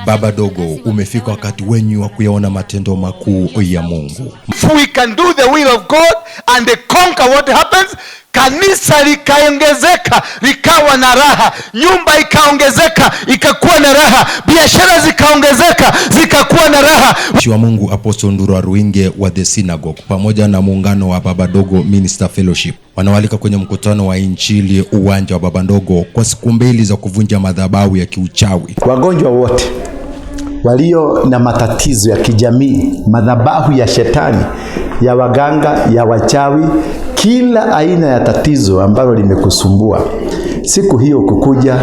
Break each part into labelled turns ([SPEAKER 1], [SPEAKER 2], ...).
[SPEAKER 1] Baba Dogo, umefika wakati wenyu wa kuyaona matendo makuu ya Mungu.
[SPEAKER 2] If we can do the will of God and they conquer what happens, kanisa likaongezeka likawa na raha, nyumba ikaongezeka ikakuwa na raha, biashara zikaongezeka zikakuwa na raha.
[SPEAKER 1] Mtumishi wa Mungu Apostle Ndura Ruinge wa The Synagogue pamoja na muungano wa Baba Dogo Minister Fellowship wanawalika kwenye mkutano wa Injili uwanja wa Baba Ndogo kwa siku mbili za kuvunja madhabahu ya kiuchawi.
[SPEAKER 3] Wagonjwa wote walio na matatizo ya kijamii, madhabahu ya shetani, ya waganga, ya wachawi, kila aina ya tatizo ambalo limekusumbua, siku hiyo kukuja,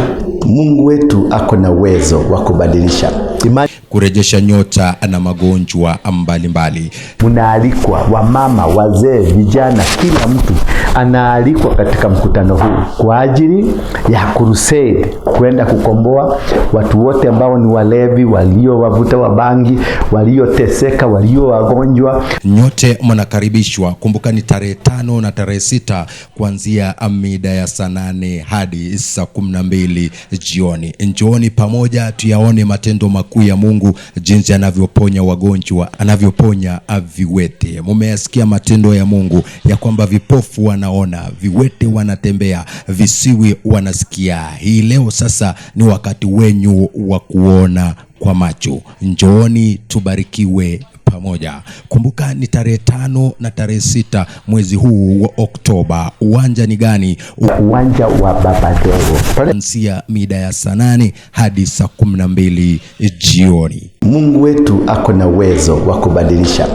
[SPEAKER 3] Mungu wetu ako na uwezo wa kubadilisha imani.
[SPEAKER 1] Kurejesha nyota na magonjwa mbalimbali.
[SPEAKER 3] Mnaalikwa, wamama, wazee, vijana, kila mtu anaalikwa katika mkutano huu kwa ajili ya crusade, kwenda kukomboa watu wote ambao ni walevi, walio wavuta wa bangi, walioteseka, walio wagonjwa.
[SPEAKER 1] Nyote mnakaribishwa. Kumbuka ni tarehe 5 na tarehe 6 kuanzia mida ya saa 8 hadi saa 12 jioni. Njooni pamoja tuyaone matendo makuu ya Mungu, jinsi anavyoponya wagonjwa, anavyoponya viwete. Mumeyasikia matendo ya Mungu ya kwamba vipofu wanaona, viwete wanatembea, visiwi wanasikia. Hii leo sasa ni wakati wenyu wa kuona kwa macho. Njooni tubarikiwe pamoja. Kumbuka ni tarehe 5 na tarehe 6 mwezi huu wa Oktoba. Uwanja ni gani?
[SPEAKER 3] Uwanja wa Baba Dogo pale.
[SPEAKER 1] Kuanzia mida ya saa 8 hadi saa 12 jioni.
[SPEAKER 3] Mungu wetu ako na uwezo wa kubadilisha.